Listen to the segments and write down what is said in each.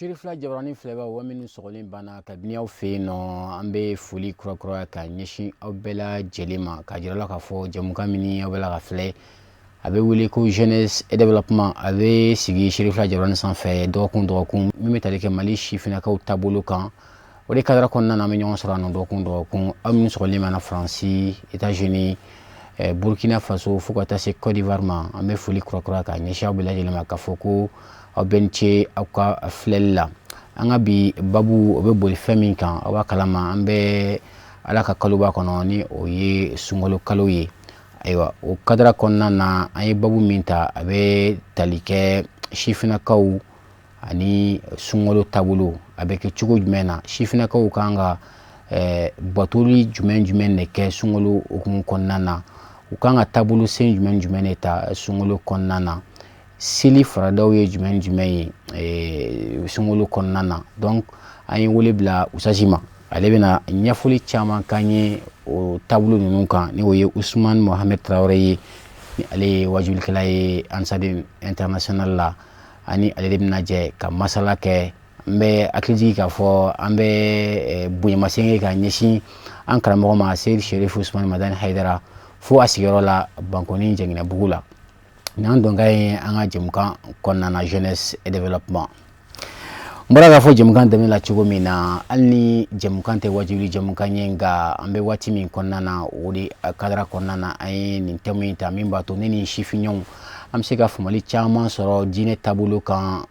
Sirifila jabaranin filɛbaw wa minnu sɔgɔlen banna kabini aw fɛ yen nɔ, an bɛ foli kurakuraya ka ɲɛsin aw bɛɛ lajɛlen ma, k'a jira la k'a fɔ jɛmukan min aw bɛ la ka filɛ, a bɛ wele ko Jeunesse et Développement. A bɛ sigi Sirifila jabaranin sanfɛ dɔgɔkun dɔgɔkun, min bɛ tali kɛ Mali sifinnakaw taabolo kan. O de cadre kɔnɔna na, an bɛ ɲɔgɔn sɔrɔ yan nɔ dɔgɔkun dɔgɔkun. Aw minnu sɔgɔlen b'an na Faransi, États-Unis, Burkina Faso, fo ka taa se Côte d'Ivoire ma, an bɛ foli kurakuraya ka ɲɛsin aw bɛɛ lajɛlen ma, k'a fɔ ko aw bɛɛ ni ce aw ka filɛli la. An ka bi babu, o bɛ boli fɛn min kan, aw b'a kalama, an bɛ Ala ka kaloba kɔnɔ, ni o ye sunkalo kalo ye. Ayiwa, o cadre kɔnɔna na, an ye babu min ta, a bɛ tali kɛ sifinnakaw ani sunkalo taabolo, a bɛ kɛ cogo jumɛn na, sifinnakaw kan ka batoli jumɛn jumɛn de kɛ sunkalo hukumu kɔnɔna na, u kan ka taabolo sen jumɛn jumɛn de ta sunkalo kɔnɔna na, seli faradaw ye jumɛn jumɛn ye sunkalo kɔnɔna na. Donc an ye wele bila Usasi ma, ale bɛna ɲɛfɔli caman k'an ye o taabolo ninnu kan, ni o ye Usumani Mohamed Tarawele ye, ni ale ye wajulikɛla ye Ansarudine International la. Ani ale de bɛna jɛ ka masala kɛ. N bɛ hakili jigin k'a fɔ an bɛ bonyamasegin ka ɲɛsin an karamɔgɔ ma, Seyidi Sherif Usumani Madani Hayidara, fo a sigiyɔrɔ la Bankoni Jɛngɛnɛbugu la. Nin donkan ye an ka jɛmukan kɔnɔna na, Jeunesse et Développement. N bɔra k'a fɔ jɛmukan daminɛ la cogo min na, hali ni jɛmukan tɛ wajuli jɛmukan ye, nka an bɛ waati min kɔnɔna na, o de cadre kɔnɔna na, an ye nin thème in ta, min b'a to ne ni sifinɲɔgɔnw an bɛ se ka faamuyali caman sɔrɔ diinɛ taabolo kan.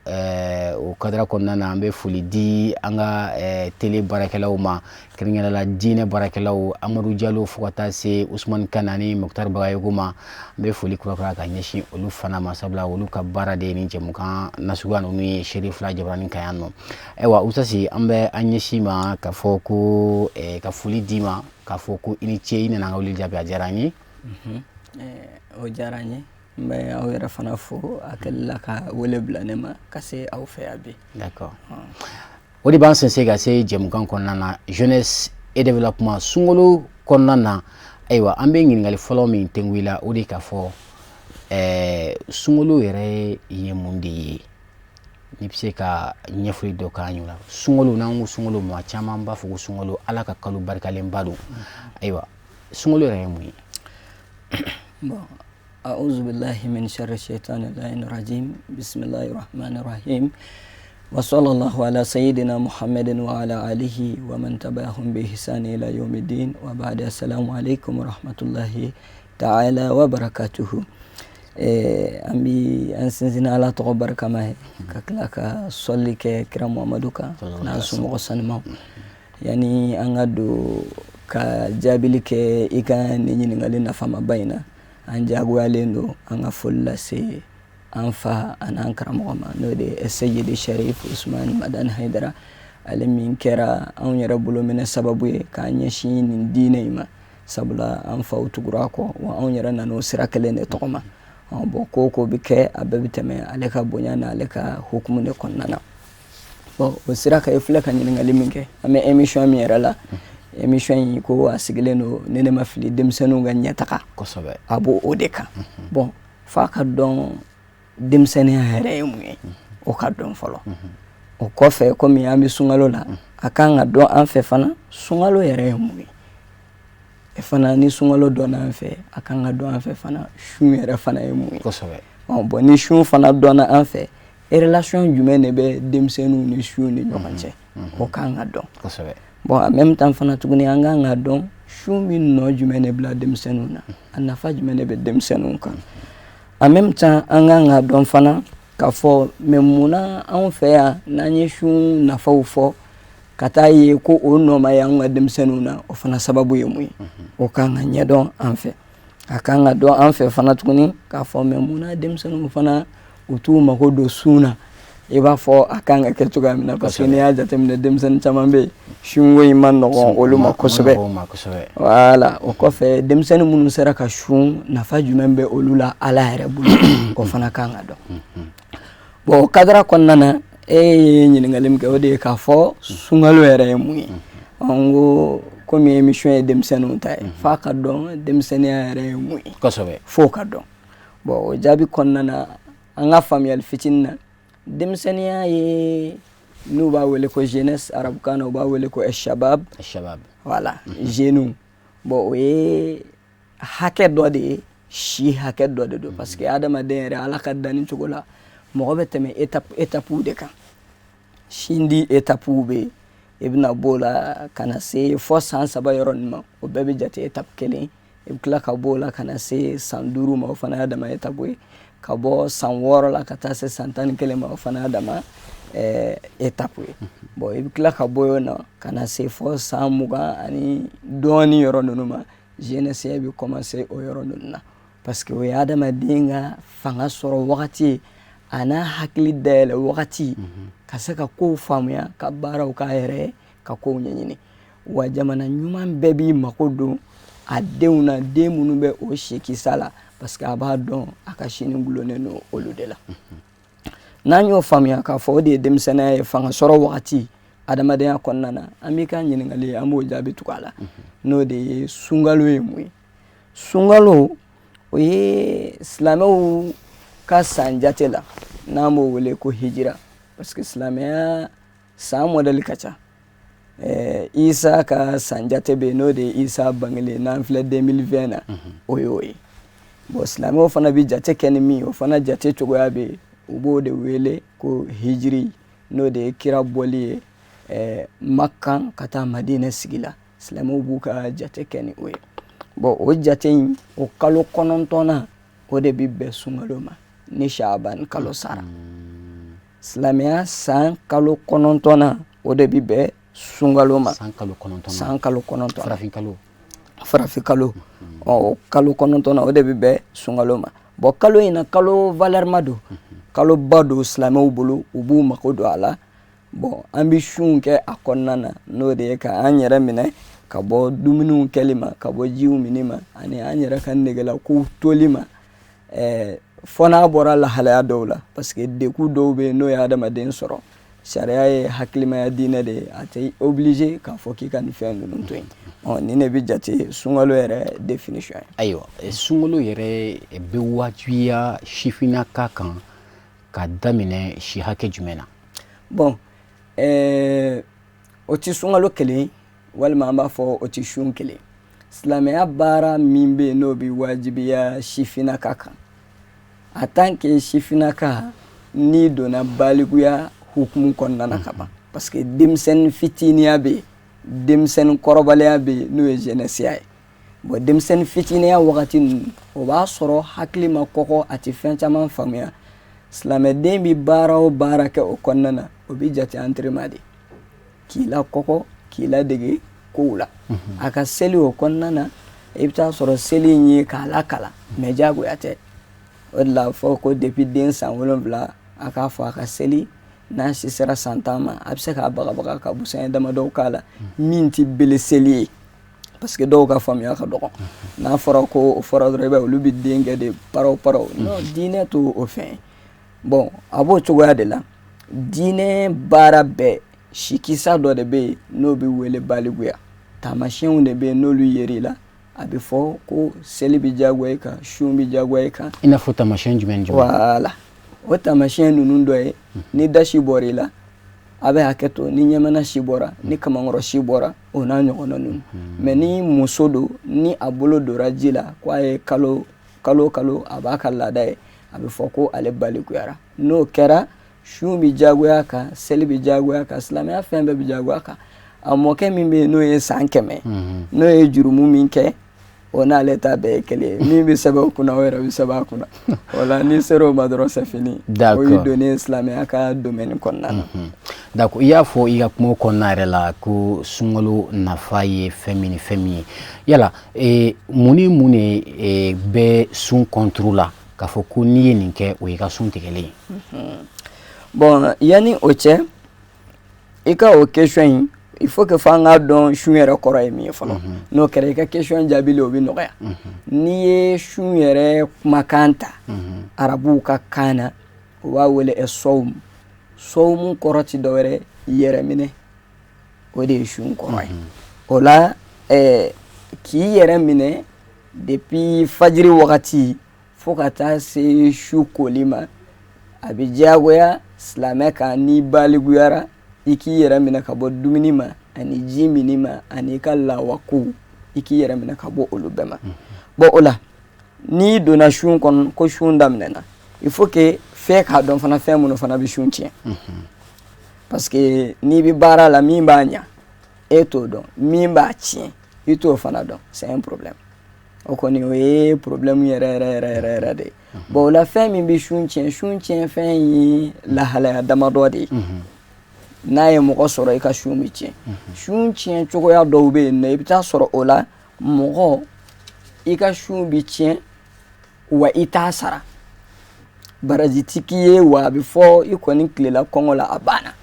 O cadre kɔnɔna na, an bɛ foli di an ka télé baarakɛlaw ma, kɛrɛnkɛrɛnnenya la diinɛ baarakɛlaw, Amadu Jalo fo ka taa se Usumani Kane ani Mukutari Bagayogo ma. N bɛ foli kurakuraya ka ɲɛsin olu fana ma, sabula olu ka baara de ye nin jɛmukan nasuguya ninnu ye Sirifila jabaranin kan yan nɔ. Ayiwa Usasi, an bɛ an ɲɛsin ma k'a fɔ ko ka foli d'i ma, k'a fɔ ko i ni ce, i nana an ka wele jaabi, a diyara an ye. O diyara n ye. N bɛ aw yɛrɛ fana fo a kɛli la ka wele bila ne ma ka se aw fɛ yan bi. D'accord, o de b'an sinsin ka se jɛmukan kɔnɔna na, Jeunesse et Développement, sunkalo kɔnɔna na. Ayiwa, an bɛ ɲininkali fɔlɔ min tɛnku i la, o de k'a fɔ sunkalo yɛrɛ ye mun de ye? N'i bɛ se ka ɲɛfɔli dɔ k'an ye o la. Sunkalo, n'an ko sunkalo, maa caman b'a fɔ ko sunkalo Ala ka kalo barikalenba don. Ayiwa, sunkalo yɛrɛ ye mun ye? Bon, أعوذ بالله من شر الشيطان اللعين الرجيم، بسم الله الرحمن الرحيم، وصلى الله على سيدنا محمد وعلى آله ومن تبعهم بإحسان إلى يوم الدين، وبعد، السلام عليكم ورحمة الله تعالى وبركاته. An bi an sinsin Ala tɔgɔ barikama ye, ka tila ka sɔli kɛ kira Muhamadu kan n'a somɔgɔ sanumaw. Yani an ka don ka jaabili kɛ i ka nin ɲininkali nafamaba in na, an jagoyalen don an ka foli lase an fa an'an karamɔgɔ ma, n'o de ye Seyidi Sharif Usumani Madani Hayidara, ale min kɛra anw yɛrɛ bolo minɛ sababu ye k'an ɲɛsin nin diinɛ in ma, sabula an faw tugura kɔ wa anw yɛrɛ nana o sira kelen de tɔgɔ ma. Bon, ko ko bɛ kɛ, a bɛɛ bɛ tɛmɛ ale ka bonya n'ale ka hukumu de kɔnɔna na. Bon, o sira kan, i filɛ ka ɲininkali min kɛ, an bɛ émission min yɛrɛ la, émission in ko a sigilen don, ni ne ma fili, denmisɛnninw ka ɲɛtaga. A b'o o de kan. Bon, f'a ka dɔn denmisɛnninya yɛrɛ ye mun ye, o ka dɔn fɔlɔ. O kɔfɛ, komi an bɛ sunkalo la, a kan ka dɔn an fɛ fana sunkalo yɛrɛ ye mun ye. E fana, ni sunkalo dɔnna an fɛ, a kan ka dɔn an fɛ fana sun yɛrɛ fana ye mun ye. Bon, ni sun fana dɔnna an fɛ, relation jumɛn de bɛ denmisɛnninw ni sun ni ɲɔgɔn cɛ, o kan ka dɔn. Bon, en même temps fana tuguni, an kan ka dɔn sun bɛ nɔ jumɛn de bila denmisɛnninw na, a nafa jumɛn de bɛ denmisɛnninw kan. En même temps, an kan ka dɔn fana k'a fɔ mais munna anw fɛ yan, n'an ye sun nafaw fɔ ka taa ye ko o nɔ ma ye anw ka denmisɛnninw na, o fana sababu ye mun ye, o kan ka ɲɛdɔn an fɛ. A kan ka dɔn an fɛ fana tuguni k'a fɔ mais munna denmisɛnninw fana u t'u mago don sun na i b'a fɔ a kan ka kɛ cogoya min na, parce que n'i y'a jateminɛ, denmisɛnnin caman bɛ yen, sunko in ma nɔgɔn olu ma kosɛbɛ. Voilà, o kɔfɛ, denmisɛnnin minnu sera ka sun, nafa jumɛn bɛ olu la Ala yɛrɛ bolo, o fana kan ka dɔn. Bon, o cadre kɔnɔna na, e ye ɲininkali min kɛ, o de ye k'a fɔ sunkalo yɛrɛ ye mun ye. N ko komi émission ye denmisɛnninw ta ye, f'a ka dɔn denmisɛnninya yɛrɛ ye mun ye. F'o ka dɔn. Bon, o jaabi kɔnɔna na, an ka faamuyali fitinin na, denmisɛnninya ye N'u b'a wele ko jeunesse, arabukan na u b'a wele ko shabab. Shabab. Voilà, jeunes. Bon, o ye hakɛ dɔ de ye, si hakɛ dɔ de don, parce que adamaden yɛrɛ, Ala ka danni cogo la, mɔgɔ bɛ tɛmɛ étape de kan. Sindi étape bɛ yen, i bɛna b'o la ka na se fɔ san 3 yɔrɔ nin ma, o bɛɛ bɛ jate étape kelen. I bɛ tila ka b'o la ka na se san 5 ma, o fana y'a dama étape ye. Ka bɔ san 6 la ka taa se san 11 ma, o fana y'a dama étape ye. Bon, i bɛ tila ka bɔ yen nɔ ka na se fɔ san 20 ani dɔɔnin yɔrɔ ninnu ma, jeunesse bɛ commencer o yɔrɔ ninnu na, parce que o ye adamaden ka fanga sɔrɔ wagati ye, a n'a hakili dayɛlɛ wagati, ka se ka kow faamuya, ka baaraw k'a yɛrɛ ye, ka kow ɲɛɲini. Wa jamana ɲuman bɛɛ b'i mako don a denw na, den minnu bɛ o si kisa la, parce que a b'a dɔn a ka sini gulonnen don olu de la. N'an y'o faamuya k'a fɔ o de ye denmisɛnninya ye, fanga sɔrɔ wagati adamadenya kɔnɔna na, an b'i ka ɲininkali, an b'o jaabi tugu a la, n'o de ye sunkalo ye mun ye. Sunkalo, o ye silamɛw ka san jate la, n'an b'o wele ko hijira, parce que silamɛya san modèle ka ca. Isa ka san jate bɛ yen, n'o de ye Isa bangelen, n'an filɛ 2020 na, o y'o ye. Bon, silamɛw fana bɛ jate kɛ ni min ye, o fana jate cogoya bɛ yen, u b'o de wele ko hijiri, n'o de ye kira bɔli ye Makan ka taa Madinɛ sigi la. Silamɛw b'u ka jate kɛ ni o ye. Bon, o jate in, o kalo 9nan, o de bɛ bɛn sunkalo ma, ni Shaban kalo sara. Silamɛya san kalo 9nan, o de bɛ bɛn sunkalo ma. San kalo 9nan. San kalo 9nan. Farafin kalo. Farafin kalo, ɔ, kalo 9nan, o de bɛ bɛn sunkalo ma. Bon, kalo in na, kalo valeur ma don, kaloba don silamɛw bolo, u b'u mako don a la. Bon, an bɛ sunw kɛ a kɔnɔna na, n'o de ye ka an yɛrɛ minɛ ka bɔ dumuniw kɛli ma, ka bɔ jiw minni ma, ani an yɛrɛ ka negelakow toli ma, fɔ n'a bɔra lahalaya dɔw la, parce que degun dɔw bɛ yen, n'o ye adamaden sɔrɔ. Sariya ye hakilimaya diinɛ de ye, a tɛ obligé k'a fɔ k'i ka nin fɛn ninnu to yen. Ɔ, nin de bɛ jate sunkalo yɛrɛ définition ye. Ayiwa, sunkalo yɛrɛ bɛ wajibiya sifinnaka kan ka daminɛ si hakɛ jumɛn na? Bon, o ti sunkalo kelen, walima an b'a fɔ o ti sun kelen. Silamɛya baara min bɛ yen, n'o bɛ wajibiya sifinnaka kan, en tant que sifinnaka, n'i donna balikuya hukumu kɔnɔna na ka ban, parce que denmisɛnnin fitiniya bɛ yen, denmisɛnnin kɔrɔbaliya bɛ yen, n'o ye jeunesse ye. Bon, denmisɛnnin fitiniya wagati ninnu, o b'a sɔrɔ hakili ma kɔgɔ, a tɛ fɛn caman faamuya. Silamɛden bɛ baara o baara kɛ o kɔnɔna na, o bɛ jate entraînement de k'i la kɔgɔ, k'i ladege kow la. A ka seli o kɔnɔna na, i bɛ taa sɔrɔ seli in ye k'a lakalan, mais diyagoya tɛ. O de la fɔ ko depuis den san 7, a k'a fɔ a ka seli. N'a si sera san 10 ma, a bɛ se k'a bagabaga ka busan damadɔw k'a la, min tɛ bele seli ye, parce que dɔw ka faamuya ka dɔgɔ. N'a fɔra ko o fɔra dɔrɔn, i b'a ye olu bɛ den kɛ de paraw paraw. Non, diinɛ t'o o fɛn ye. Bon, a b'o cogoya de la. Diinɛ baara bɛɛ, sikisa dɔ de bɛ yen, n'o bɛ wele balikuya. Taamasiyɛnw de bɛ yen, n'olu yer'i la, a bɛ fɔ ko seli bɛ diyagoya i kan, sun bɛ diyagoya i kan. I n'a fɔ taamasiyɛn jumɛn ni jumɛn? Voilà, o taamasiyɛn ninnu dɔ ye ni dasi bɔra i la, a bɛ hakɛ to, ni ɲɛmɛna si bɔra, ni kamankɔrɔ si bɔra, o n'a ɲɔgɔnna ninnu. Mais ni muso don, ni a bolo donna ji la, ko a ye kalo kalo kalo a b'a ka laada ye, a bɛ fɔ ko ale balikuyara. N'o kɛra, sun bɛ diyagoya kan, seli bɛ diyagoya kan, silamɛya fɛn bɛɛ bɛ diyagoya kan. A mɔkɛ min bɛ yen, n'o ye san 100, n'o ye jurumu min kɛ, o n'ale ta bɛɛ ye kelen ye. Min bɛ sɛbɛn o kunna, o yɛrɛ bɛ sɛbɛn a kunna. O la, n'i sera o ma dɔrɔn, c'est fini. O y'i donnen silamɛya ka domaine kɔnɔna na. D'accord, i y'a fɔ i ka kuma kɔnɔna yɛrɛ la ko sunkalo nafa ye fɛn min ni fɛn min ye. Yala mun ni mun de bɛ sun contre la, k'a fɔ ko n'i ye nin kɛ, o y'i ka sun tigɛlen ye? Bon, yanni o cɛ, i ka o question in, il faut que f'an k'a dɔn sun yɛrɛ kɔrɔ ye min ye fɔlɔ. N'o kɛra, i ka question jaabili, o bɛ nɔgɔya. N'i ye sun yɛrɛ kumakan ta arabuw ka kan na, u b'a wele sɔwmu. Sɔwmu kɔrɔ ti dɔwɛrɛ, yɛrɛ minɛ, o de ye sun kɔrɔ ye. O la, k'i yɛrɛ minɛ depuis fajiri wagati fo ka taa se su koli ma, a bɛ diyagoya silamɛ kan n'i baliguyara. I k'i yɛrɛ minɛ ka bɔ dumuni ma ani ji minni ma ani i ka lawakow, i k'i yɛrɛ minɛ ka bɔ olu bɛɛ ma. Bon, o la n'i donna sun kɔnɔ ko sun daminɛna, il faut que fɛn k'a dɔn fana fɛn minnu fana bɛ sun tiɲɛ, parce que n'i bɛ baara la, min b'a ɲa e t'o dɔn, min b'a tiɲɛ i t'o fana dɔn. C'est un problème. O kɔni, o ye problème yɛrɛ yɛrɛ yɛrɛ yɛrɛ yɛrɛ de ye. Bon, o la fɛn min bɛ sun tiɲɛ, sun tiɲɛ fɛn ye lahalaya damadɔ de ye. N'a ye mɔgɔ sɔrɔ, i ka sun bɛ tiɲɛ. Sun tiɲɛ cogoya dɔw bɛ yen nɔ, i bɛ taa sɔrɔ o la mɔgɔ i ka sun bɛ tiɲɛ wa i t'a sara, baraji ti k'i ye, wa a bɛ fɔ i kɔni tilela kɔngɔ la, a banna.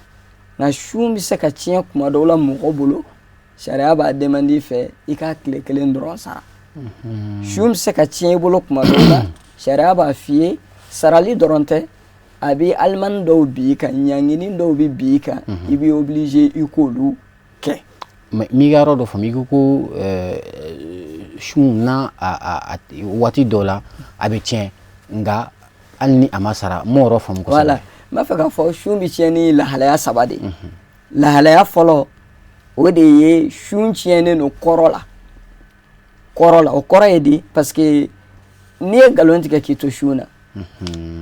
Nka sun bɛ se ka tiɲɛ kuma dɔw la mɔgɔ bolo, sariya b'a demande i fɛ i ka tile kelen dɔrɔn sara. Sun bɛ se ka tiɲɛ i bolo kuma dɔw la, sariya b'a f'i ye sarali dɔrɔn tɛ, a bɛ alimani dɔw bi i kan, ɲangini dɔw bɛ bi i kan, i bɛ obligé i k'olu kɛ. Mais n'i ka yɔrɔ dɔ faamu, i ko ko sun n'a a waati dɔ la a bɛ tiɲɛ, nka hali ni a ma sara, n m'o yɔrɔ faamu kosɛbɛ. Voilà, n b'a fɛ k'a fɔ sun bɛ tiɲɛ ni lahalaya saba de ye. Lahalaya fɔlɔ, o de ye sun tiɲɛnen don kɔrɔ la. Kɔrɔ la, o kɔrɔ ye di? Parce que n'i ye nkalon tigɛ k'i to sun na,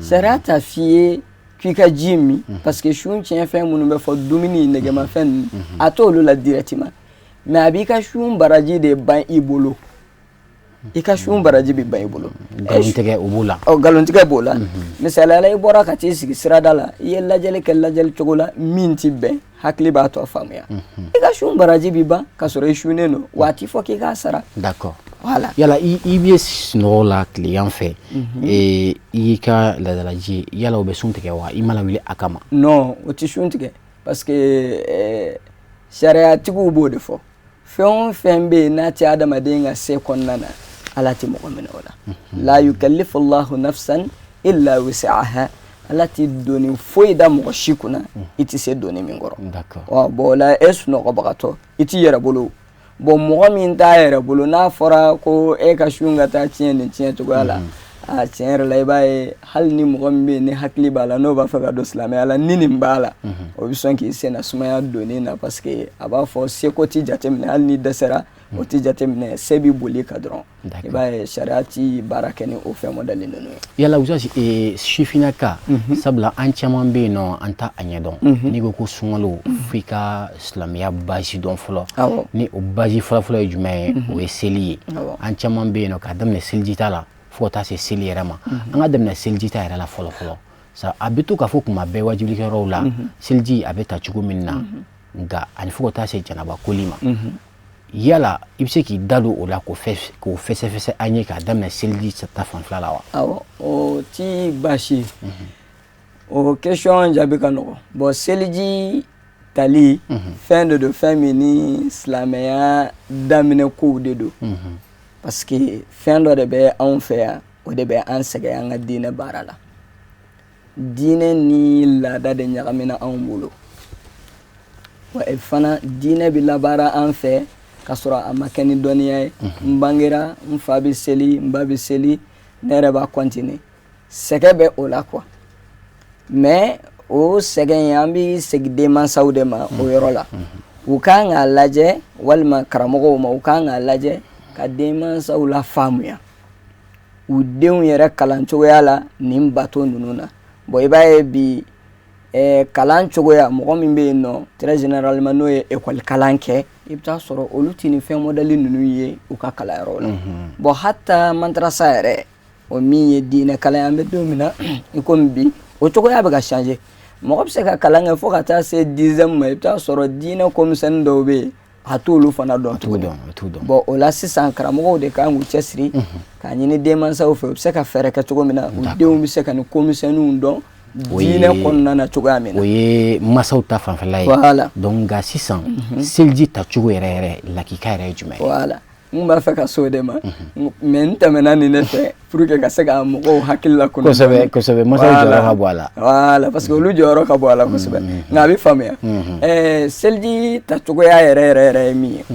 sariya t'a f'i ye k'i ka ji min, parce que sun tiɲɛ fɛn minnu bɛ fɔ, dumuni, nɛgɛmafɛn ninnu, a t'olu la directement, mais a b'i ka sun baraji de ban i bolo. I ka sun baraji bɛ ban i bolo. Nkalontigɛ, o b'o la. Ɔ, nkalontigɛ b'o la. Misaliya la, i bɔra ka t'i sigi sirada la, i ye lajɛli kɛ lajɛli cogo la min ti bɛn, hakili b'a tɔ faamuya, i ka sun baraji bi ban ka sɔrɔ i sunnen don, wa a ti fɔ k'i k'a sara. Voilà. Yala i bɛ sunɔgɔ la tilegan fɛ, i y'i ka laadalaji ye, yala o bɛ sun tigɛ wa, i mana wuli a kama? Non, o ti sun tigɛ, parce que sariyatigiw b'o de fɔ. Fɛn o fɛn bɛ yen n'a tɛ adamaden ka se kɔnɔna na, Ala tɛ mɔgɔ minɛ o la. La yukallifu Allahu nafsan illa wus'aha. Ala tɛ doni foyi da mɔgɔ si kunna i tɛ se doni min kɔrɔ. Ɔ bon, o la e sunɔgɔbagatɔ, i t'i yɛrɛ bolo. Bon, mɔgɔ min t'a yɛrɛ bolo, n'a fɔra ko e ka sun ka taa tiɲɛ nin tiɲɛ cogoya la, a tiɲɛ yɛrɛ la, i b'a ye hali ni mɔgɔ min bɛ yen ni hakili b'a la, n'o b'a fɛ ka don silamɛya la, ni nin b'a la, o bɛ sɔn k'i senna sumaya donni na, parce que a b'a fɔ seko ti jateminɛ, hali ni dɛsɛra o ti jateminɛ, se bɛ boli ka dɔrɔn. I b'a ye sariya ti baara kɛ ni o fɛn modèle ninnu ye. Yala Usasi, sifinnaka, sabula an caman bɛ yen nɔ, an t'a a ɲɛdɔn. N'i ko ko sunkalo, f'i ka silamɛya base dɔn fɔlɔ. Ni o base fɔlɔfɔlɔ ye jumɛn ye? O ye seli ye. An caman bɛ yen nɔ, k'a daminɛ selijita la fo ka taa se seli yɛrɛ ma. An ka daminɛ selijita yɛrɛ la fɔlɔ fɔlɔ. A bɛ to k'a fɔ kuma bɛɛ wajulikɛyɔrɔw la, seliji a bɛ ta cogo min na, nka ani fo ka taa se janaba koli ma, yala i bɛ se k'i da don o la k'o fɛsɛfɛsɛ an ye, k'a daminɛ seliji ta fanfɛla la wa? Awɔ, o ti baasi ye, o question jaabi ka nɔgɔn. Bon, seliji tali fɛn de don, fɛn min ni silamɛya daminɛ kow de don, parce que fɛn dɔ de bɛ anw fɛ yan, o de bɛ an sɛgɛn an ka diinɛ baara la. Diinɛ ni laada de ɲagamina anw bolo, wa fana diinɛ bɛ labaara an fɛ ka sɔrɔ a ma kɛ ni dɔnniya ye. N bangera, n fa bɛ seli, n ba bɛ seli, ne yɛrɛ b'a continuer. Sɛgɛ bɛ o la quoi, mais o sɛgɛn in, an bɛ segin denmansaw de ma o yɔrɔ la. U kan k'a lajɛ, walima karamɔgɔw ma, u kan k'a lajɛ ka denmansaw la faamuya u denw yɛrɛ kalan cogoya la nin bato ninnu na. Bon, i b'a ye bi kalan cogoya, mɔgɔ min bɛ yen nɔ, très généralement n'o ye école kalan kɛ, i bɛ taa sɔrɔ olu tɛ nin fɛn modèle ninnu ye u ka kalanyɔrɔw la. Bon, hata madrasa yɛrɛ, o min ye diinɛ kalan ye, an bɛ don min na i komi bi, o cogoya bɛ ka changer. Mɔgɔ bɛ se ka kalan kɛ fo ka taa se dixième ma, i bɛ taa sɔrɔ diinɛ komisɛnnin dɔw bɛ yen, a t'olu fana dɔn tuguni. Bon, o la sisan karamɔgɔw de kan k'u cɛsiri k'a ɲini denmansaw fɛ, u bɛ se ka fɛɛrɛ kɛ cogo min na u denw bɛ se ka nin komisɛnninw dɔn diinɛ kɔnɔna na cogoya min na. O ye masaw ta fanfɛla ye. Voilà. Donc nka sisan, seliji tacogo yɛrɛ yɛrɛ lakika yɛrɛ ye jumɛn ye? Voilà, n b'a fɛ ka s'o de ma, mais n tɛmɛna nin de fɛ pour que ka se ka mɔgɔw hakili la. Kosɛbɛ kosɛbɛ, masaw jɔyɔrɔ ka bɔ a la. Voilà, parce que olu jɔyɔrɔ ka bɔ a la kosɛbɛ, nka a bɛ faamuya. Seliji tacogoya yɛrɛ yɛrɛ yɛrɛ ye min ye,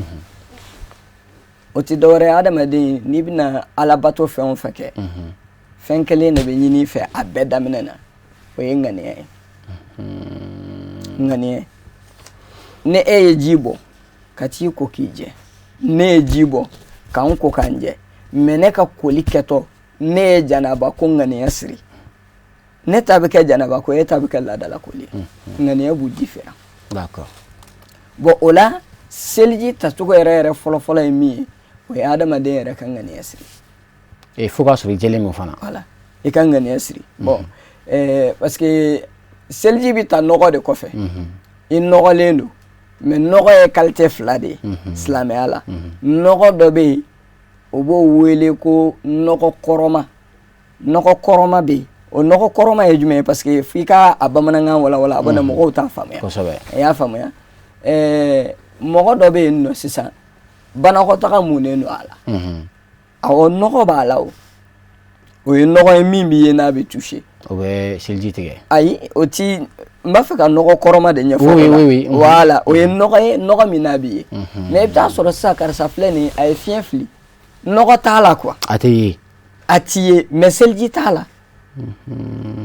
o tɛ dɔwɛrɛ ye. Adamaden, n'i bɛna alabato fɛn o fɛn kɛ, fɛn kelen de bɛ ɲini i fɛ a bɛɛ daminɛ na, o ye ŋaniya ye. Ŋaniya, Ni e ye ji bɔ ka t'i ko k'i jɛ, ne ye ji bɔ ka n ko ka n jɛ, mais ne ka koli kɛtɔ ne ye janaba ko ŋaniya siri, ne ta bɛ kɛ janaba ko, e ta bɛ kɛ laadala koli ye. Ŋaniya b'u différent. D'accord. Bon, o la seliji tacogo yɛrɛ yɛrɛ fɔlɔfɔlɔ ye min ye, o ye adamaden yɛrɛ ka ŋaniya siri. Et fo k'a sɔrɔ i jɛlen don fana. Voilà, i ka ŋaniya siri. Bon, parce que seliji bɛ ta nɔgɔ de kɔfɛ. I nɔgɔlen don, mais nɔgɔ ye qualité fila de ye silamɛya la. Nɔgɔ dɔ bɛ yen, o b'o wele ko nɔgɔ kɔrɔma. Nɔgɔ kɔrɔma bɛ yen. O nɔgɔ kɔrɔma ye jumɛn ye? Parce que f'i ka a bamanankan walawala, a bɛ na mɔgɔw t'a faamuya. I y'a faamuya? Mɔgɔ dɔ bɛ yen nɔ sisan, banakɔtaga munnen don a la. Awɔ, nɔgɔ b'a la. O ye nɔgɔ ye min b'i ye n'a bɛ toucher. O bɛ seliji tigɛ? Ayi, o ti. N b'a fɛ ka nɔgɔ kɔrɔma de ɲɛfɔ. Oui. Voilà, o ye nɔgɔ ye, nɔgɔ min n'a b'i ye. Mais i bɛ taa sɔrɔ sisan, karisa filɛ nin ye, a ye fiɲɛ fili, nɔgɔ t'a la quoi. A tɛ ye. A ti ye, mais seliji t'a la.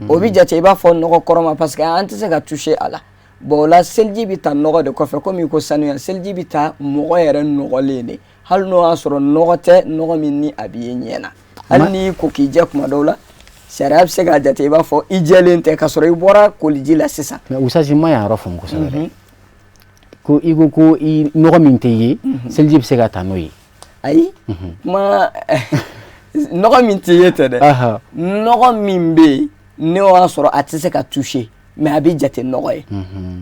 O bɛ jate i b'a fɔ nɔgɔ kɔrɔma, parce que an tɛ se ka toucher a la. Bon, o la seliji bɛ ta nɔgɔ de kɔfɛ. Komi i ko sanuya, seliji bɛ ta mɔgɔ yɛrɛ nɔgɔlen de, hali n'o y'a sɔrɔ nɔgɔ tɛ, nɔgɔ min ni a b'i ye ɲɛ na. Hali n'i ko k'i jɛ kuma dɔw la, sariya bɛ se k'a jate i b'a fɔ i jɛlen tɛ, k'a sɔrɔ i bɔra koliji la sisan. Mais Usasi, ma yan yɔrɔ faamu kosɛbɛ dɛ. Ko i ko ko i nɔgɔ min tɛ ye, seliji bɛ se ka ta n'o ye? Ayi, kuma nɔgɔ min tɛ ye tɛ dɛ. Nɔgɔ min bɛ yen, n'o y'a sɔrɔ a tɛ se ka toucher, mais a bɛ jate nɔgɔ ye.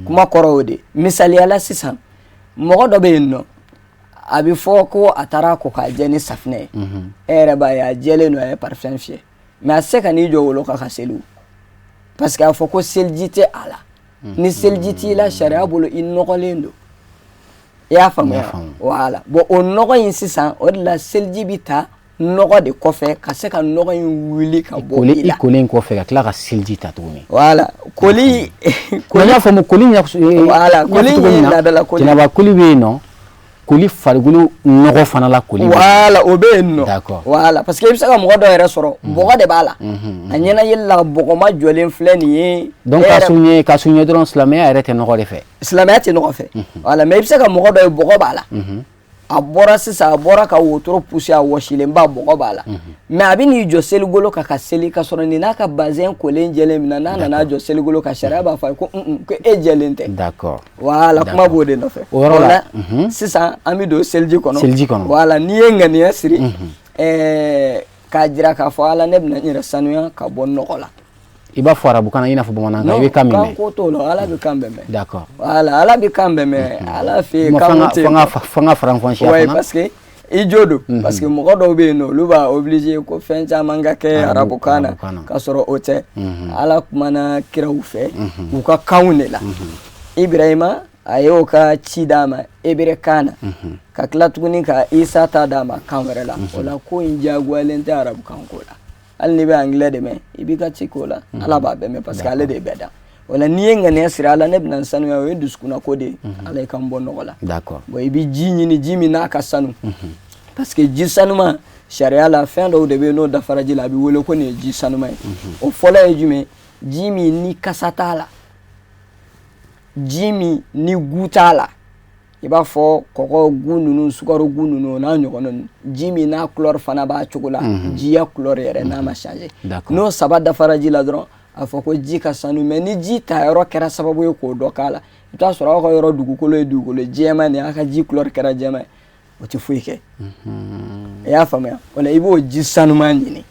Kuma kɔrɔ y'o de. Misaliya la sisan, mɔgɔ dɔ bɛ yen nɔ, a bɛ fɔ ko a taara ko k'a jɛ ni safinɛ ye. E yɛrɛ b'a ye a jɛlen don, a ye parfum fiyɛ, mais a tɛ se ka n'i jɔ wolo kan ka seli o, parce que a fɔ ko seliji tɛ a la. Ni seliji t'i la, sariya bolo i nɔgɔlen don. I y'a faamuya? Voilà. Bon, o nɔgɔ in sisan, o de la seliji bɛ ta nɔgɔ de kɔfɛ, ka se ka nɔgɔ in wuli ka bɔ i la. I kolen kɔfɛ ka tila ka seliji ta tuguni. Voilà, koli. Koli, n y'a faamu, koli. Voilà, koli ye laadala koli. Janaba koli bɛ yen nɔ, koli farikolo nɔgɔ fana la koli. Voilà, o bɛ yen nɔ. D'accord. Voilà, parce que i bɛ se ka mɔgɔ dɔ yɛrɛ sɔrɔ, bɔgɔ de b'a la, a ɲɛna yɛlɛ la, bɔgɔma jɔlen filɛ nin ye. Donc ka souligner dɔrɔn, silamɛya yɛrɛ tɛ nɔgɔ de fɛ. Silamɛya tɛ nɔgɔ fɛ. Voilà, mais i bɛ se ka mɔgɔ dɔ ye, bɔgɔ b'a la. A bɔra sisan, a bɔra ka wotoro pousser, a wɔsilenba, bɔgɔ b'a la, mais a bɛ n'i jɔ seligolo kan ka seli, ka sɔrɔ nin n'a ka bazɛn kolen jɛlen min na, n'a nana jɔ seligolo kan, sariya b'a fɔ a ye ko ko e jɛlen tɛ. Voilà, kuma b'o de nɔfɛ. O yɔrɔ la sisan, an bɛ don seliji kɔnɔ. Seliji kɔnɔ. Voilà, n'i ye ŋaniya siri k'a jira k'a fɔ Ala, ne bɛna n yɛrɛ sanuya ka bɔ nɔgɔ la. I b'a fɔ arabukan na, i n'a fɔ bamanankan, i bɛ kan min mɛn. Kan ko t'o la, Ala bɛ kan bɛɛ mɛn. Voilà, Ala bɛ kan bɛɛ mɛn, Ala fɛ yen kan tɛ yen. Fanga faranfasiya fana. Parce que i jo don, parce que mɔgɔ dɔw bɛ yen nɔ, olu b'a obligé ko fɛn caman ka kɛ arabukan na, k'a sɔrɔ o tɛ. Ala kumana kiraw fɛ u ka kanw de la. Ibrahima, a y'o ka ci d'a ma hébreu kan na, ka tila tuguni ka Isa ta d'a ma kan wɛrɛ la. O la ko in diyagoyalen tɛ arabukan ko la. Hali n'i bɛ anglais de mɛn, i b'i ka ci k'o la, Ala b'a bɛɛ mɛn, parce que ale de ye bɛɛ dan. O la n'i ye ŋaniya siri, Ala, ne bɛna n sanuya, o ye dusukunna ko de ye, Ala ye ka n bɔ nɔgɔ la. Bon, i bɛ ji ɲini, ji min n'a ka sanu, parce que ji sanuma, sariya la, fɛn dɔw de bɛ yen, n'o dafara ji la, a bɛ wele ko nin ye ji sanuma ye. O fɔlɔ ye jumɛn? Ji min ni kasa t'a la, ji min ni goût t'a la, i b'a fɔ kɔgɔ goût ninnu, sukaro goût ninnu, o n'a ɲɔgɔnna ninnu, ji min n'a couleur fana b'a cogo la, jiya couleur yɛrɛ n'a ma changer. N'o saba dafara ji la dɔrɔn, a fɔ ko ji ka sanu. Mais ni ji ta yɔrɔ kɛra sababu ye k'o dɔ k'a la, i bɛ taa sɔrɔ aw ka yɔrɔ dugukolo ye dugukolo jɛman de ye, aw ka ji couleur kɛra jɛman ye, o tɛ foyi kɛ. I y'a faamuya? O la i b'o ji sanuman ɲini.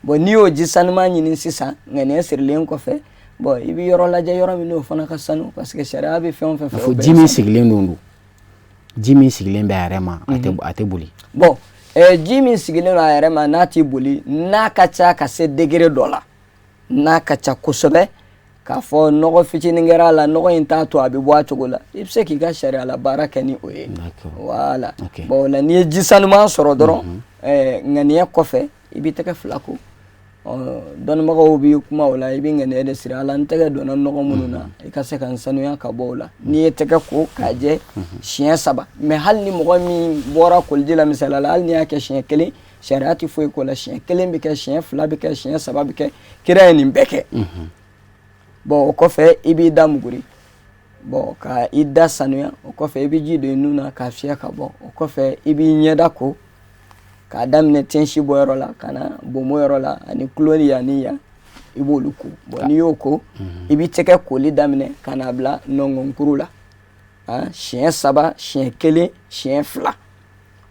Bon, n'i y'o ji sanuman ɲini sisan, ŋaniya sirilen kɔfɛ, bon, i bɛ yɔrɔ lajɛ, yɔrɔ min n'o fana ka sanu, parce que sariya bɛ fɛn o fɛn fɛ. Fo ji min sigilen don, ji min sigilen bɛ a yɛrɛ ma, a tɛ boli. Bon, ji min sigilen don a yɛrɛ ma, n'a tɛ boli, n'a ka ca ka se degré dɔ la, n'a ka ca kosɛbɛ, k'a fɔ nɔgɔ fitinin kɛra a la, nɔgɔ in t'a to a bɛ bɔ a cogo la, i bɛ se k'i ka sariya la baara kɛ ni o ye. Voilà. Bon, o la n'i ye ji sanuman sɔrɔ dɔrɔn, ŋaniya kɔfɛ, i b'i tɛgɛ fila ko. Dɔnnibagaw bɛ kuma o la, i bɛ ŋaniya de siri, Ala, n tɛgɛ donna nɔgɔ minnu na, i ka se ka n sanuya ka bɔ o la. N'i ye tɛgɛ ko k'a jɛ siɲɛ saba, mais hali ni mɔgɔ min bɔra koliji la, misaliya la, hali n'i y'a kɛ siɲɛ kelen, sariya tɛ foyi k'o la. Siɲɛ kelen bɛ kɛ, siɲɛ fila bɛ kɛ, siɲɛ saba bɛ kɛ, kira ye nin bɛɛ kɛ. Bon, o kɔfɛ i b'i da muguri, bon, ka i da sanuya. O kɔfɛ i bɛ ji don i nun na k'a fiyɛ ka bɔ. O kɔfɛ i b'i ɲɛda ko k'a daminɛ tensi bɔyɔrɔ la ka na bomo yɔrɔ la ani tulo ni yan ni yan, i b'olu ko. Bon, n'i y'o ko, i b'i tɛgɛ koli daminɛ ka n'a bila nɔngɔnkuru la, siɲɛ saba, siɲɛ kelen, siɲɛ fila.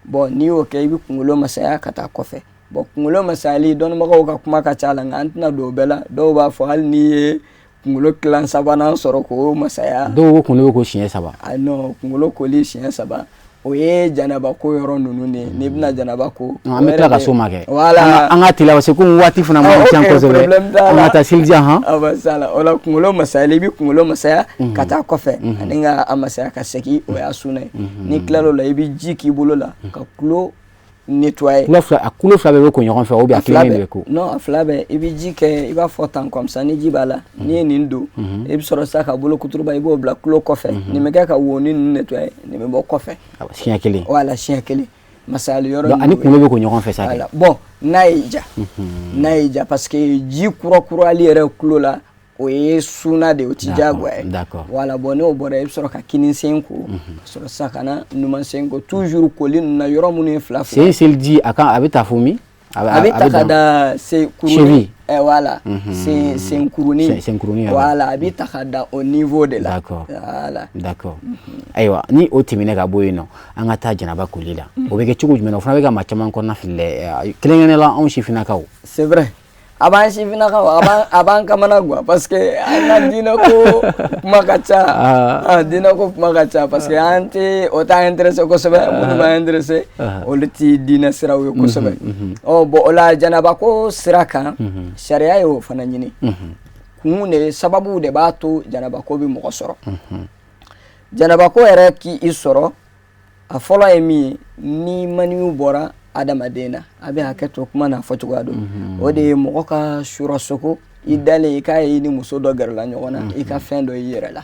Bon, n'i y'o kɛ, i bɛ kunkolo masaya ka taa kɔfɛ. Bon, kunkolo masayali, dɔnnibagaw ka kuma ka ca la, nka an tɛna don o bɛɛ la. Dɔw b'a fɔ hali n'i ye kunkolo tilan sabanan sɔrɔ k'o masaya. Dɔw ko kunkolo bɛ ko siɲɛ saba. Ah non, kunkolo koli siɲɛ saba, o ye janaba ko yɔrɔ ninnu de ye, n'i bɛna janaba ko. An bɛ tila ka s'o ma kɛ. Voilà. An ka teliya parce que komi waati fana man ca kosɛbɛ, an ka taa seliji han. Ah ba sala, o la kunkolo masayali, i bɛ kunkolo masaya ka taa kɔfɛ ani ka a masaya ka segin, o y'a sunna ye. N'i tilal'o la, i bɛ ji k'i bolo la ka tulo nettoyer. Tulo fila, a kulo fila bɛɛ bɛ ko ɲɔgɔn fɛ ou bien a kelen de bɛ ko? Non, a fila bɛɛ. I bɛ ji kɛ i b'a fɔ tan comme ça, ni ji b'a la, n'i ye nin don, i bɛ sɔrɔ sisan ka bolo kuturuba, i b'o bila tulo kɔfɛ. Nin bɛ kɛ ka wonin ninnu nettoyer, nin bɛ bɔ kɔfɛ. Siɲɛ kelen. Voilà, siɲɛ kelen masayali yɔrɔ. Donc ani kunkolo bɛ ko ɲɔgɔn fɛ sa. Voilà. Bon, n'a y'i ja, n'a y'i ja, parce que ji kura kurali yɛrɛ tulo la, o ye suna de ye, o ti diyagoya ye. Voilà. Bon, n'o bɔra, i bɛ sɔrɔ ka kinin sen ko, ka sɔrɔ sisan ka na numan sen ko. Toujours koli ninnu na, yɔrɔ minnu ye fila fila. Sen seliji, a kan a bɛ taa fo min? A bɛ ta ka da sen kurunin. Voilà, sen senkurunin. Senkurunin. Voilà, a bɛ ta ka da o niveau de la. Voilà. D'accord. Ayiwa, ni o tɛmɛna ka bɔ yen nɔ, an ka taa janaba koli la. O bɛ kɛ cogo jumɛn na? O fana bɛ ka maa caman kɔnɔna fili dɛ, kɛrɛnkɛrɛnnenya la anw sifinnakaw. C'est vrai, a b'an sifinnakaw, a b'an kamana gan parce que an ka diinɛ ko kuma ka ca, diinɛ ko kuma ka ca, parce que an tɛ o t'an intéressé kosɛbɛ. Minnu b'an intéressé, olu ti diinɛ siraw ye kosɛbɛ. Ɔ bon, o la janaba ko sira kan, sariya y'o fana ɲini. Kun de, sababu de b'a to janaba ko bɛ mɔgɔ sɔrɔ. Janaba ko yɛrɛ k'i sɔrɔ, a fɔlɔ ye min ye, ni maniyu bɔra adamaden na, a bɛ hakɛ to kuma n'a fɔcogoya don, o de ye mɔgɔ ka surasoko, i dalen i k'a ye i ni muso dɔ gɛrɛla ɲɔgɔn na, i ka fɛn dɔ i yɛrɛ la,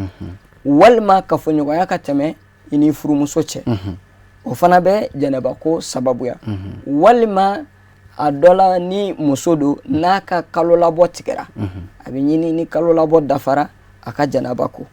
walima kafoɲɔgɔnya ka tɛmɛ i ni furumuso cɛ, o fana bɛ janaba ko sababuya. Walima a dɔ la, ni muso don n'a ka kalolabɔ tigɛra, a bɛ ɲini ni kalolabɔ dafara, a ka janaba ko.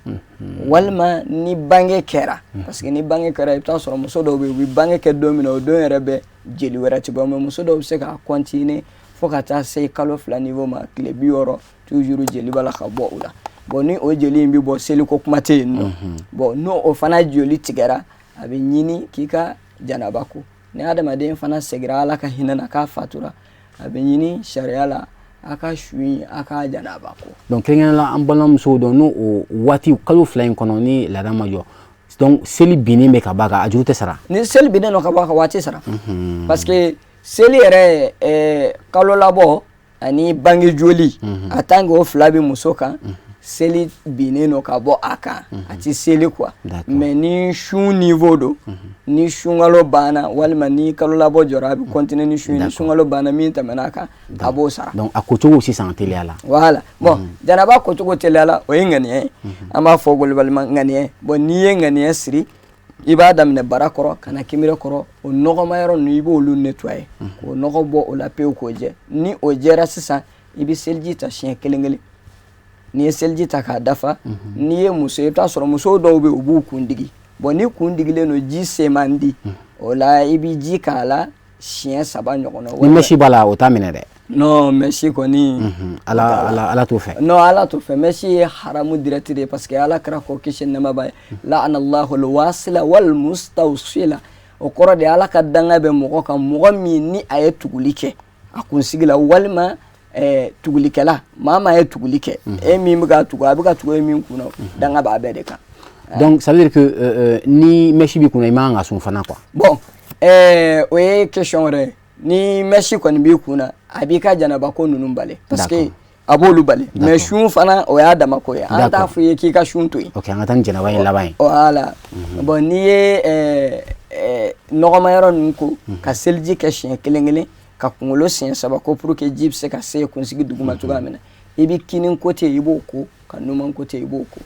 Walima ni bange kɛra, parce que ni bange kɛra, i bɛ taa sɔrɔ muso dɔw bɛ yen, u bɛ bange kɛ don min na, o don yɛrɛ bɛ jeli wɛrɛ ti bɔ. Mais muso dɔw bɛ se k'a continuer fo ka taa se kalo 2 niveau ma, tile 60, toujours jeli b'a la ka bɔ u la. Bon, ni o jeli in bɛ bɔ, seliko kuma tɛ yen nɔ. Bon, n'o o fana joli tigɛra, a bɛ ɲini k'i ka janaba ko. Ni adamaden fana segira Ala ka hinɛ na k'a fatura, a bɛ ɲini sariya la a ka su in, a ka janaba ko. Donc kɛrɛnkɛrɛnnenya la, an balimamusow dɔn n'o o waati kalo 2 in kɔnɔ, ni laada ma jɔ, donc seli binnen bɛ ka b'a kan, a juru tɛ sara. Ni seli binnen don ka bɔ a kan, waati sara, parce que seli yɛrɛ, kalo labɔ ani bange joli, a tant que o fila bɛ muso kan, seli binnen don ka bɔ a kan, a ti seli quoi. Mais ni sun niveau don, ni sunkalo banna walima ni kalo labɔ jɔra, a bɛ continuer ni sun ye. Ni sunkalo banna, min tɛmɛna a kan, a b'o sara. Donc a kocogo sisan teliya la. Voilà. Bon, janaba kocogo teliya la, o ye ŋaniya ye. An b'a fɔ globalement ŋaniya. Bon, n'i ye ŋaniya siri, i b'a daminɛ bara kɔrɔ ka na kinbere kɔrɔ. O nɔgɔma yɔrɔ ninnu, i b'olu nettoyer k'o nɔgɔ bɔ o la pewu k'o jɛ. Ni o jɛra sisan, i bɛ seliji ta siɲɛ kelen kelen. N'i ye seliji ta k'a dafa, n'i ye muso ye, i bɛ taa sɔrɔ musow dɔw bɛ yen, u b'u kun digi. Bon, ni kun digilen don, ji se man di o la, i bɛ ji k'a la siɲɛ saba ɲɔgɔn na. Ni mèche b'a la, o t'a minɛ dɛ. Non, mèche kɔni. Ala ala Ala t'o fɛ. Non, Ala t'o fɛ. Mèche ye haramu direct de ye, parce que Ala kira ko, kisi ni nɛɛma b'a ye: la'ana Allahu al-wasila wal mustawsila. O kɔrɔ de, Ala ka danga bɛ mɔgɔ kan, mɔgɔ min ni a ye tuguli kɛ a kunsigi la, walima tugulikɛla, maa maa ye tuguli kɛ, e min bɛ ka tugu, a bɛ ka tugu e min kunna, danga b'a bɛɛ de kan. Donc ça veut dire que ni mèche b'i kunna, i man kan ka sun fana quoi. Bon, o ye question wɛrɛ ye. Ni mèche kɔni b'i kunna, a b'i ka janaba ko ninnu bali, parce que a b'olu bali. Mais sun fana, o y'a dama ko ye, an t'a fɔ i ye k'i ka sun to yen. Ok, an ka taa ni janaba in laban ye. Voilà. Bon, n'i ye nɔgɔma yɔrɔ ninnu ko, ka seliji kɛ siɲɛ kelen kelen, ka kunkolo siɲɛ saba ko pour que ji bɛ se ka se kunsigi duguma cogoya min na, i bɛ kinin côté, i b'o ko, ka numan côté, i b'o ko.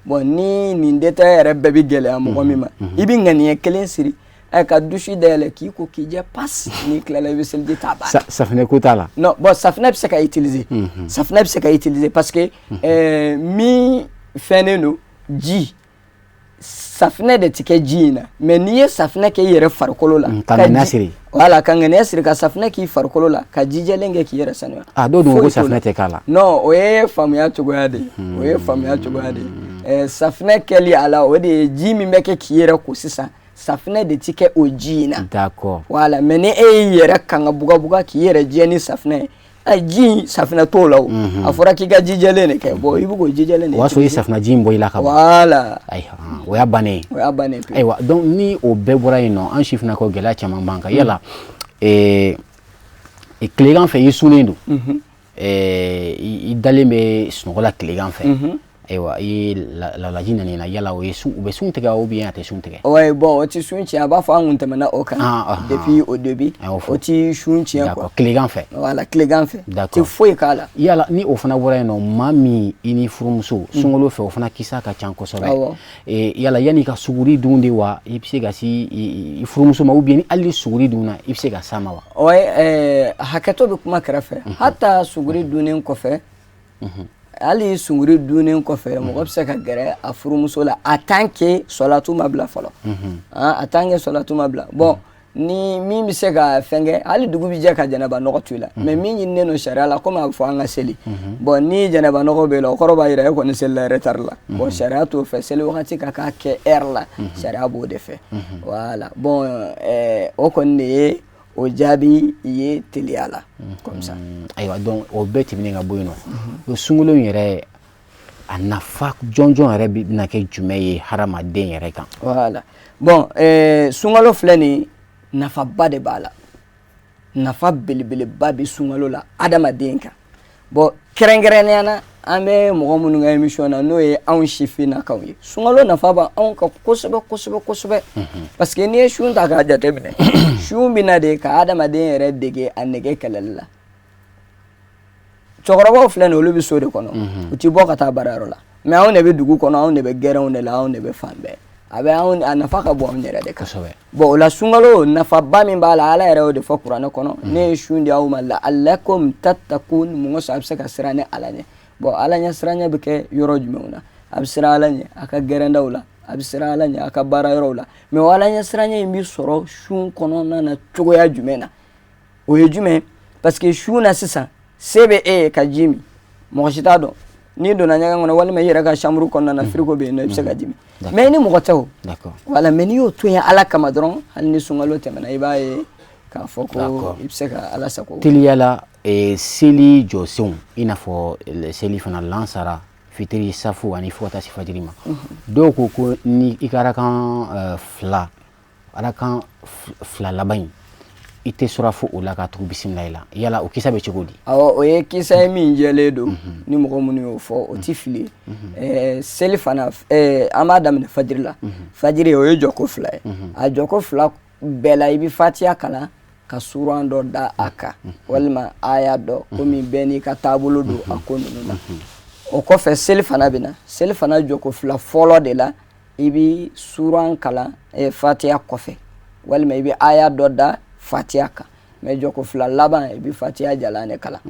Bon, ni nin détail yɛrɛ bɛɛ bɛ gɛlɛya mɔgɔ min ma, i bɛ ŋaniya kelen siri ɛ ka douche dayɛlɛ k'i ko k'i jɛ pas. N'i tilala, i bɛ seliji ta, a banna. Safunɛ ko t'a la. Non, bon, safunɛ bɛ se ka utiliser, safunɛ bɛ se ka utiliser, parce que min fɛnnen don, ji Safinɛ de ti kɛ ji in na, mais n'i ye safinɛ kɛ i yɛrɛ farikolo la, ka ŋaniya siri, voilà, ka ŋaniya siri ka safinɛ k'i farikolo la, ka ji jɛlen kɛ k'i yɛrɛ sanuya. Ah, dɔw dun ko safinɛ tɛ k'a la. Non, o ye faamuya cogoya de ye, o ye faamuya cogoya de ye. Safinɛ kɛli a la, o de ye ji min bɛ kɛ k'i yɛrɛ ko sisan, safinɛ de ti kɛ o ji in na. Voilà, mais ni e y'i yɛrɛ kanga bugabuga k'i yɛrɛ jɛ ni safinɛ ye, ji safinɛ t'o la o. A fɔra k'i ka ji jɛlen de kɛ, bon, i bɛ k'o ji jɛlen de O y'a sɔrɔ i ye safinɛ ji in bɔ i la ka ban. Voilà. Ayiwa, o y'a bannen ye. O y'a bannen pewu. Ayiwa, donc ni o bɛɛ bɔra yen nɔ, an sifinnakaw, gɛlɛya caman b'an kan. Yala tilegan fɛ, i sunnen don, i dalen bɛ sunɔgɔ la tilegan fɛ, ayiwa, i ye lalaji nana i la, yala o ye sun, u bɛ sun tigɛ ou bien a tɛ sun tigɛ? Ouais, bon, o ti sun tiɲɛ. A b'a fɔ an kun tɛmɛna o kan depuis au début. O ti sun tiɲɛ quoi. Tilegan fɛ. Voilà, tilegan fɛ. Ti foyi k'a la. Yala ni o fana bɔra yen nɔ, maa min i ni furumuso sunkalo fɛ, o fana kisa ka ca kosɛbɛ. Yala yanni i ka suguri dun de wa, i bɛ se ka se i furumuso ma, ou bien ni hali ni suguri dunna, i bɛ se ka s'a ma wa? Ouais, hakɛto bɛ kuma kɛrɛfɛ. Hata suguri dunnen kɔfɛ, hali sunguri dunnen kɔfɛ, mɔgɔ bɛ se ka gɛrɛ a furumuso la, en tant que sɔlatu ma bila fɔlɔ, en tant que sɔlatu ma bila. Bon, ni min bɛ se ka fɛn kɛ, hali dugu bɛ jɛ ka janaba nɔgɔ to i la, mais min ɲininen don sariya la, komi a bɛ fɔ an ka seli, bon, ni janaba nɔgɔ bɛ i la, o kɔrɔ b'a jira e kɔni selila retard la. Bon, sariya t'o fɛ, seli wagati ka k'a kɛ heure la, sariya b'o de fɛ. Voilà, bon, o kɔni de ye o jaabi ye teliya la comme ça. Ayiwa, donc o bɛɛ tɛmɛnen ka bɔ yen nɔ, sunkalo in yɛrɛ, a nafa jɔnjɔn yɛrɛ bɛna kɛ jumɛn ye hadamaden yɛrɛ kan? Voilà, bon, sunkalo filɛ nin, nafaba de b'a la, nafa belebeleba bɛ sunkalo la adamaden kan. Bon, kɛrɛnkɛrɛnnenya la, an bɛ mɔgɔ minnu ka émission na, n'o ye anw sifinnakaw ye, sunkalo nafa b'anw kan kosɛbɛ kosɛbɛ kosɛbɛ, parce que n'i ye sun ta k'a jateminɛ, sun bɛ na de ka adamaden yɛrɛ dege a nege kɛlɛli la. Cɛkɔrɔbaw filɛ nin ye, olu bɛ so de kɔnɔ, u ti bɔ ka taa baarayɔrɔ la, mais anw de bɛ dugu kɔnɔ, anw de bɛ gɛrɛnw de la, anw de bɛ fan bɛɛ. A bɛ anw, a nafa ka bon anw yɛrɛ de kan. Bon, o la, sunkalo nafaba min b'a la, Ala yɛrɛ y'o de fɔ kuranɛ kɔnɔ: ne ye sun di aw ma, la'allakum tattaqun, mun kosɔn? A bɛ se ka siran ne Ala ɲɛ. Bon, Ala ɲɛ siranɲɛ bɛ kɛ yɔrɔ jumɛnw na? A bɛ siran Ala ɲɛ a ka gɛrɛndaw la, a bɛ siran Ala ɲɛ a ka baara yɔrɔw la. Mais o Ala ɲɛ siranɲɛ in bɛ sɔrɔ sun kɔnɔna na cogoya jumɛn na? O ye jumɛn? Parce que sun na sisan, se bɛ e ye ka ji min, mɔgɔ si t'a dɔn. N'i donna ɲɛgɛn kɔnɔ walima i yɛrɛ ka chambre kɔnɔna na, frigo bɛ yen nɔ, i bɛ se ka ji min, mais i ni mɔgɔ tɛ o. Voilà, mais n'i y'o to yen Ala kama dɔrɔn, hali ni sunkalo tɛmɛna, i b'a ye k'a fɔ ko i bɛ se ka Ala sago. Teliya la, seli jɔsenw, i n'a fɔ seli fana, lansara, fitiri, safu ani fo ka taa se fajiri ma, dɔw ko ko ni i ka arakan fila, arakan fila laban in, i tɛ sura fo o la ka tugu bisimilayi la, yala o kisa bɛ cogo di? Awɔ, o ye kisa ye min jɛlen don. Ni mɔgɔ minnu y'o fɔ, o ti fili ye. Seli fana, an b'a daminɛ fajiri la. Fajiri, o ye jɔko fila ye. A jɔko fila bɛɛ la, i bɛ fatiya kalan ka suran dɔ da a kan walima aya dɔ, komi bɛɛ n'i ka taabolo don a ko ninnu na. O kɔfɛ, seli fana bɛ na, seli fana jɔko fila fɔlɔ de la, i bɛ suran kalan fatiya kɔfɛ walima i bɛ aya dɔ da fatiya kan. Mais jɔko fila laban, i bɛ fatiya jalan de kalan.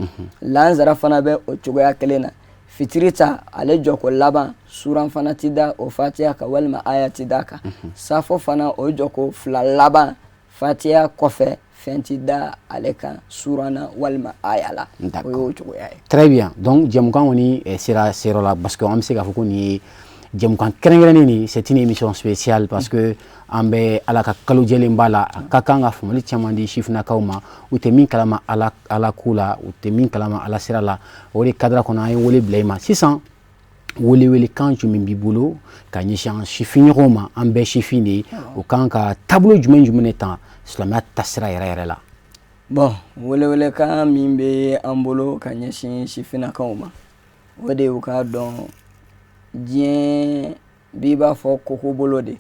Lansara fana bɛ o cogoya kelen na. Fitiri ta, ale jɔko laban, suran fana ti da o fatiya kan walima aya ti da kan. Safo fana, o jɔko fila laban, fatiya kɔfɛ, fɛn ti da ale kan suran na walima aya la. O y'o cogoya ye. Très bien, donc jɛmukan kɔni sera seyɔrɔ la, parce que an bɛ se k'a fɔ ko nin ye jɛmukan kɛrɛnkɛrɛnnen nin, c'est une émission spéciale, parce que an bɛ Ala ka kalo jɛlen b'a la, a ka kan ka faamuyali caman di sifinnakaw ma, u tɛ min kalama Ala, Ala ko la, u tɛ min kalama Ala sira la. O de cadre kɔnɔ, an ye wele bila i ma sisan. Welewelekan jumɛn b'i bolo ka ɲɛsin an sifinɲɔgɔnw ma? An bɛɛ sifin de ye, o kan ka taabolo jumɛn jumɛn de ta silamɛya taasira yɛrɛ yɛrɛ la? Bon, welewelekan min bɛ an bolo ka ɲɛsin sifinnakaw ma, o de ye u k'a dɔn diɲɛ b'i b'a fɔ koko bolo de,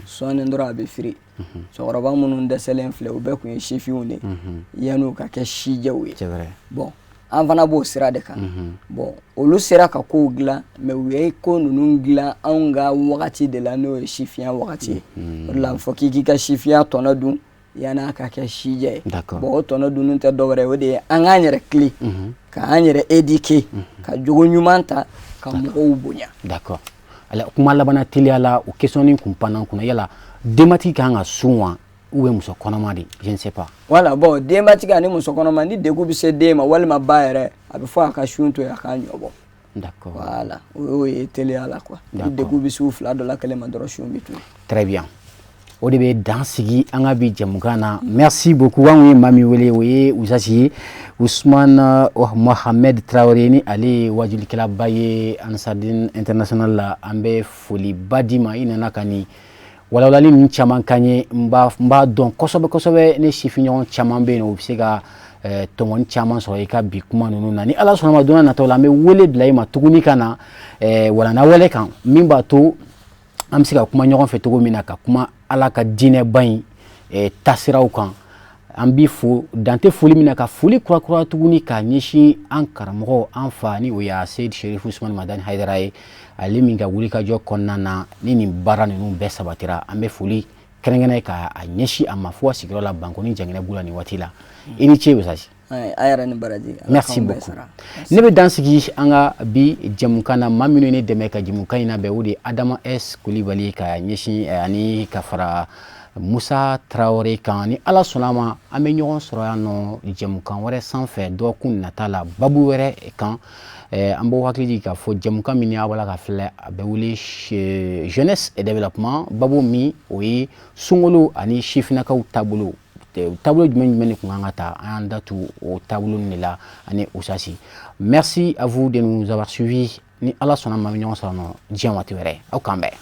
sɔɔni dɔrɔn a bɛ firi. Cɛkɔrɔba minnu dɛsɛlen filɛ, u bɛɛ tun ye sifinw de yan'u ka kɛ sijɛw ye. Bon, an fana b'o sira de kan. Bon, olu sera ka kow dilan, mais u ye ko ninnu dilan anw ka wagati de la, n'o ye sifinya wagati ye. O de la, a bɛ fɔ k'i k'i ka sifinya tɔnɔ dun yan'a ka kɛ sijɛ ye. Bon, o tɔnɔ dunni tɛ dɔwɛrɛ ye, o de ye an k'an yɛrɛ tilen, k'an yɛrɛ éduquer, ka jogo ɲuman ta, ka mɔgɔw bonya. D'accord. Kuma labanna teliya la, o question nin kun panna n kunna: yala denbatigi kan ka sun wa, ou bien muso kɔnɔma de? Je ne sais pas. Voilà, bon, denbatigi ani muso kɔnɔma, ni degun bɛ se den ma walima ba yɛrɛ, a bɛ fɔ a ka sun to yen, a k'a ɲɔ bɔ. Voilà, o y'o ye teliya la quoi. Ni degun bɛ se u fila dɔ la kelen ma dɔrɔn, sun bɛ to yen. Très bien, o de bɛ dan sigi an ka bi jɛmukan na. Merci beaucoup. An kun ye maa min wele, o ye Usasi ye, Usman Mohamed Traoré, ni ale ye wajulikɛlaba ye Ansardine International la. An bɛ foliba d'i ma, i nana ka nin walawalali ninnu caman k'an ye. N b'a dɔn kosɛbɛ kosɛbɛ, ne sifinɲɔgɔn caman bɛ yen nɔ, u bɛ se ka tɔmɔni caman sɔrɔ i ka bi kuma ninnu na. Ni Ala sɔnna ma, don n'a nataw la, an bɛ wele bila i ma tuguni ka na walanda wɛrɛ kan min b'a to an bɛ se ka kuma ɲɔgɔn fɛ cogo min na, ka kuma Ala ka diinɛba in taasiraw kan. An b'i fo, dan tɛ foli min na, ka foli kura kura tuguni k'a ɲɛsin an karamɔgɔ, an fa, ni o ye Seyid Sherifu Usumani Madani Hayidara ye, ale min ka wulikajɔ kɔnɔna na ni nin baara ninnu bɛɛ sabatira. An bɛ foli kɛrɛnkɛrɛn ka a ɲɛsin a ma fo a sigiyɔrɔ la Bankoni Janginɛbugu la nin waati la. I ni ce, Usasi. A yɛrɛ ni baraji. Merci beaucoup. Ne bɛ dan sigi an ka bi jɛmukan na. Maa minnu ye ne dɛmɛ ka jɛmukan in labɛn, o de ye Adama S Kulibali ka ɲɛsin ani ka fara Musa Tarawele kan. Ni Ala sɔnna a ma, an bɛ ɲɔgɔn sɔrɔ yan nɔ jɛmukan wɛrɛ sanfɛ dɔgɔkun nata la, babu wɛrɛ kan. An b'aw hakili jigin k'a fɔ jɛmukan min aw b'a la ka filɛ, a bɛ wele Jeunesse et Développement. Babu min, o ye sunkalo ani sifinnakaw taabolo, taabolo jumɛn jumɛn de tun kan ka ta. An y'an da tu o taabolo de la ani Usasi. Merci à vous de nous avoir suivis. Ni Ala sɔnna ma, an bɛ ɲɔgɔn sɔrɔ nɔ diɲɛ waati wɛrɛ. Aw k'an bɛn.